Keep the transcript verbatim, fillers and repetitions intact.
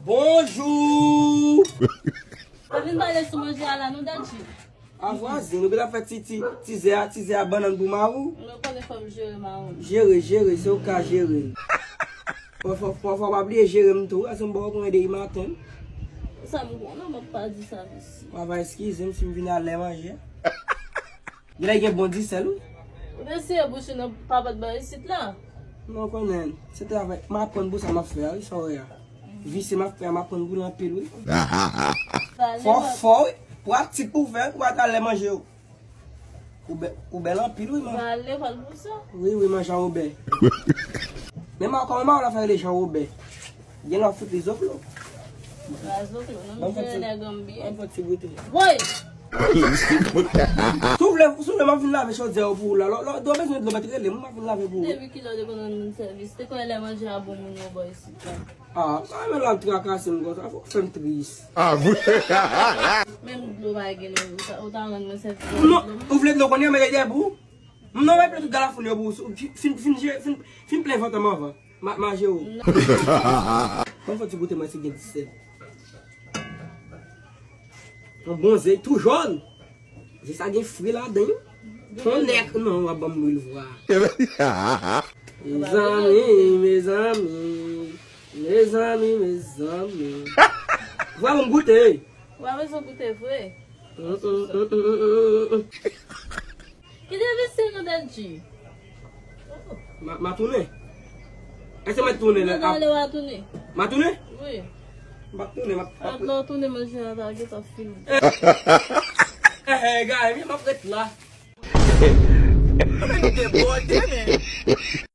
Bonjou! Pa vin pale sou manje a la non, Dadji. A vwazin, ou gentan fè ti, ti, ti zè a, ti zè a bannann pou mari w? Mwen konnen fò m jere mari m. Jere, jere, se ou k ka jere. Fò, fò, fò, fò w pa bliye jere m tou, paske m ba w pwen depi maten. Sa m konnen, m ap pa di sa, mesye. W ap eskize m si m vin a lè manje. Genlè gen bon disèl, wi. Ou te siye bouch ou nan papòt bò isit la? Non, konnen. Se travay. M aprann pou sa m ap fè a, wi, sa w wè a. Visye m ap fè a, m aprann pou l anpil, wi. Fò, fò, wi. Pratik pou w fè, pou w al lè manje yo. Ou bè-, ou bèl anpil, wi, man. Ba lekòl pou sa? Wi, wi, man, Jan Wobè. Men man, kòman man w la fè rele Jan Wobè? Gen lè w fout li zoklo. Ba zoklo, non, misye nèg anbyen. Ban m fè ti goute. Woy! Si w vle, si w vle, m ap vin lave chodyè yo pou ou la. Lò, lò, lò, bezwen dlo, mèt rele m, m ap vin lave pou ou. Depi kilè w te konn rann moun sèvis? Te kwè lè manje a bon moun yo ba w isit la. Ah, pa renmen lè w ap trakase m konsa, fò w fè m tris. Ah, vre? Menm dlo pa gen, non, ou ta, ou ta rann mwen sèvis. Non, ou vle dlo kounye a, men dèyè pou ou. Non, mwen plen tout galafoun yo pou ou. Fin, fin, fin, fin, fin plen vant an m anvan. Ma, manje ou. Ban m fè ti goute mwen si gen disèl. Yon bon zèy tou jòn. Zèy sa gen fri ladan l. Ton nèg, non, w ap ban m lwil vwa. Mezanmi, mezanmi, mezanmi, mezanmi. Vwa, ban m goute. W ap bezwen goute vre. Mm, mm, mm. Ki te vise nou, Dadji? Ma, ma tounen. Èske mwen tounen la? Mwen ale w a tounen. Ma tounen? Wi. M pa tounen, m ap, m ap. Lè w tounen, manje a ta gentan fini. Eh, eh, gade, m ap ret la. Debòde, men.